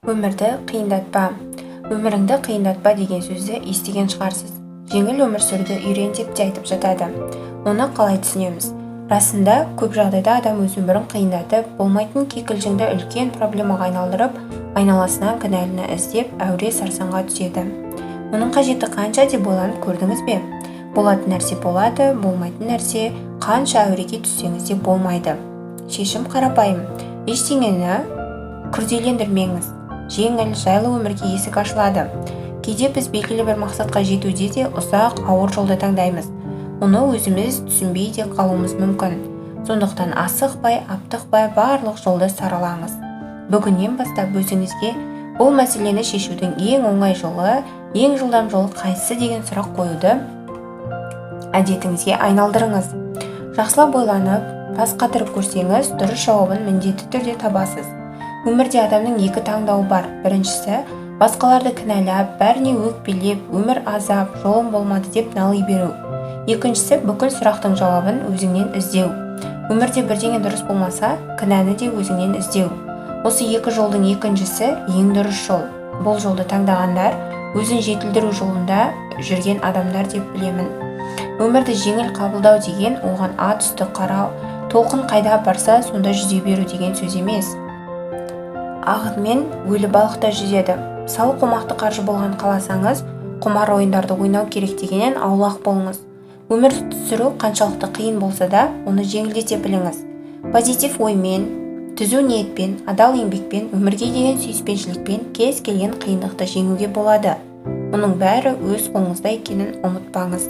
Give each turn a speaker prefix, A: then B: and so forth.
A: Өмірді қиындатпа, өміріңді қиындатпа деген сөзді естіген шығарсыз. Жеңіл өмір сүруді үйрен деп те айтып жатады. Оны қалай түсінеміз? Расында, көп жағдайда адам өз өмірін қиындатып, болмайтын кикілжіңді үлкен проблемаға айналдырып, айналасынан кінәліні іздеп, әуре сарсаңға түседі. Мұның қажеті қанша деп ойланып көрдіңіз бе? Болатын нәрсе болады, болмайтын нәрсе қанша әуреге түссеңіз де болмайды. Шешім қарапайым: ештеңені күрделендірмеңіз. Жеңіл, жайлы өмірге есік ашылады. Кейде біз белгілі бір мақсатқа жетуде де ұзақ, ауыр жолды таңдаймыз. Мұны өзіміз түсінбей де қалуымыз мүмкін. Сондықтан асықпай, аптықпай барлық жолды саралаңыз. Бүгіннен бастап өзіңізге бұл мәселені шешудің ең оңай жолы, ең жылдам жолы қайсысы деген сұрақ қоюды әдетіңізге айналдырыңыз. Жақсылап ойланып, бас қатырып көрсеңіз, дұрыс жауабын міндетті түрде табасыз. Өмірде адамның екі таңдауы бар. Біріншісі – басқаларды кінәлап, бәріне өкпелеп, өмір азап, жолым болмады деп нали беру. Екіншісі – бүкіл сұрақтың жауабын өзіңнен іздеу. Өмірде бірдеңе дұрыс болмаса, кінәні де өзіңнен іздеу. Осы екі жолдың екіншісі ең дұрыс жол. Бұл жолды таңдағандар өзін жетілдіру жолында жүрген адамдар деп білемін. Өмірді жеңіл қабылдау деген оған ат үсті қарау, толқын қайда апарса, сонда жүзе беру деген сөз емес. Ағынмен өлі балық та жүзеді. Мысалы, қомақты қаржы болған қаласаңыз, құмар ойындарды ойнау керек дегеннен аулақ болыңыз. Өмір сүру қаншалықты қиын болса да, оны жеңілдете біліңіз. Позитив оймен, түзу ниетпен, адал еңбекпен, өмірге деген сүйіспеншілікпен кез келген қиындықты жеңуге болады. Мұның бәрі өз қолыңызда екенін ұмытпаңыз.